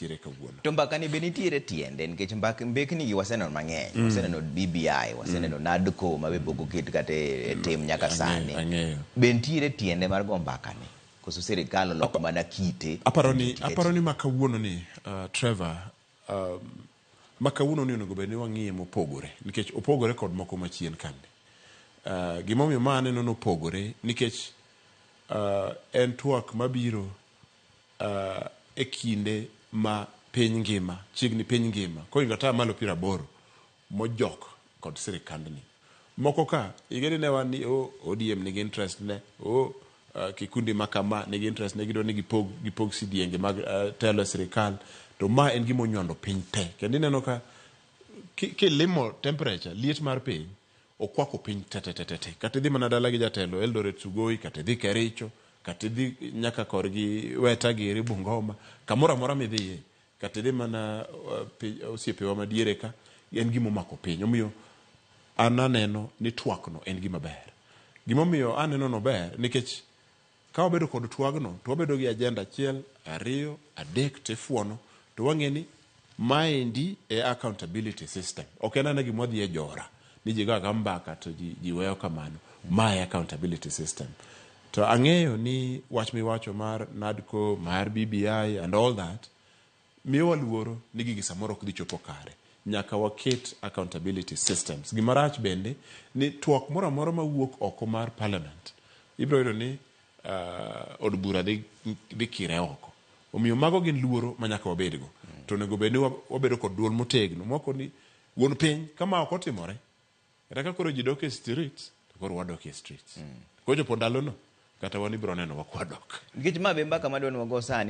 wantiere kawuono. To mbaka ni be nitiere tiende nikech mbak mbekni gi waseneno mang'eny. Waseneno BBI, waseneno NADCO ma be pok oket kata e tim nyaka sani. Ang'eyo. Be nitiere tiende mar go mbaka ni? Koso sirikal oloko mana kite? Aparo ni ma kawuono ni, Trevor, ma kawuono ni onego bed ni wang'iye mopogore nikech opogore kod moko machien kande. Gimomiyo ma aneno nopogore nikech en twak mabiro e kinde ma piny ngima, chiegni piny ngima koingo 80% mojok kod sirikandni. Moko ka ing'e ni ne wan ni oh, ODM nigi interest ne oh, kikundi ma kama nigi interest ne, gidwa ni gipog sidienge mag telo e sirikal. To ma en gima onywando piny te, kendo ineno ka kilimo temperature, liet mar piny okwako piny te te te te te. Kata idhi mana dala gi jatelo Eldoret Sugoi, kata idhi Kericho, kata idhi nyaka korgi Weta giri Bungoma, kamoro amora midhiye, kata idhi mana osiepewa madiere ka, en gima omako piny. Omiyo an aneno ni twak no en gima ber. Gimomiyo aneno nober nikech ka wabedo kod twagno to wabedo gi agenda achiel, ariyo, adek, tifuono to wang'e ni maendi e accountability system. Ok en ane gima wadhi e jora ni ji go aga mbaka to ji weyo kamano. Ma e accountability system. To ang'eyo ni wach miwacho mar NADCO, mar BBI and all that miyowa luoro ni gigi samoro ok dhi chopo kare. Nyaka waket accountability systems. Gima rach bende ni twak moro amora mawuok oko mar parliament ibiro yudo ni od bura dhi kire oko. Omiyo mago gin luoro ma nyaka wabedgo. To onego bed ni wabedo kod duol motegno moko ni wuon piny kama ok otimore, kata ka koro ji dok e streets to koro wadok e streets. Kochopo ndalono kata wan ibiro neno wa kwadok. Nikech ma be mbaka madwa ni wago sani.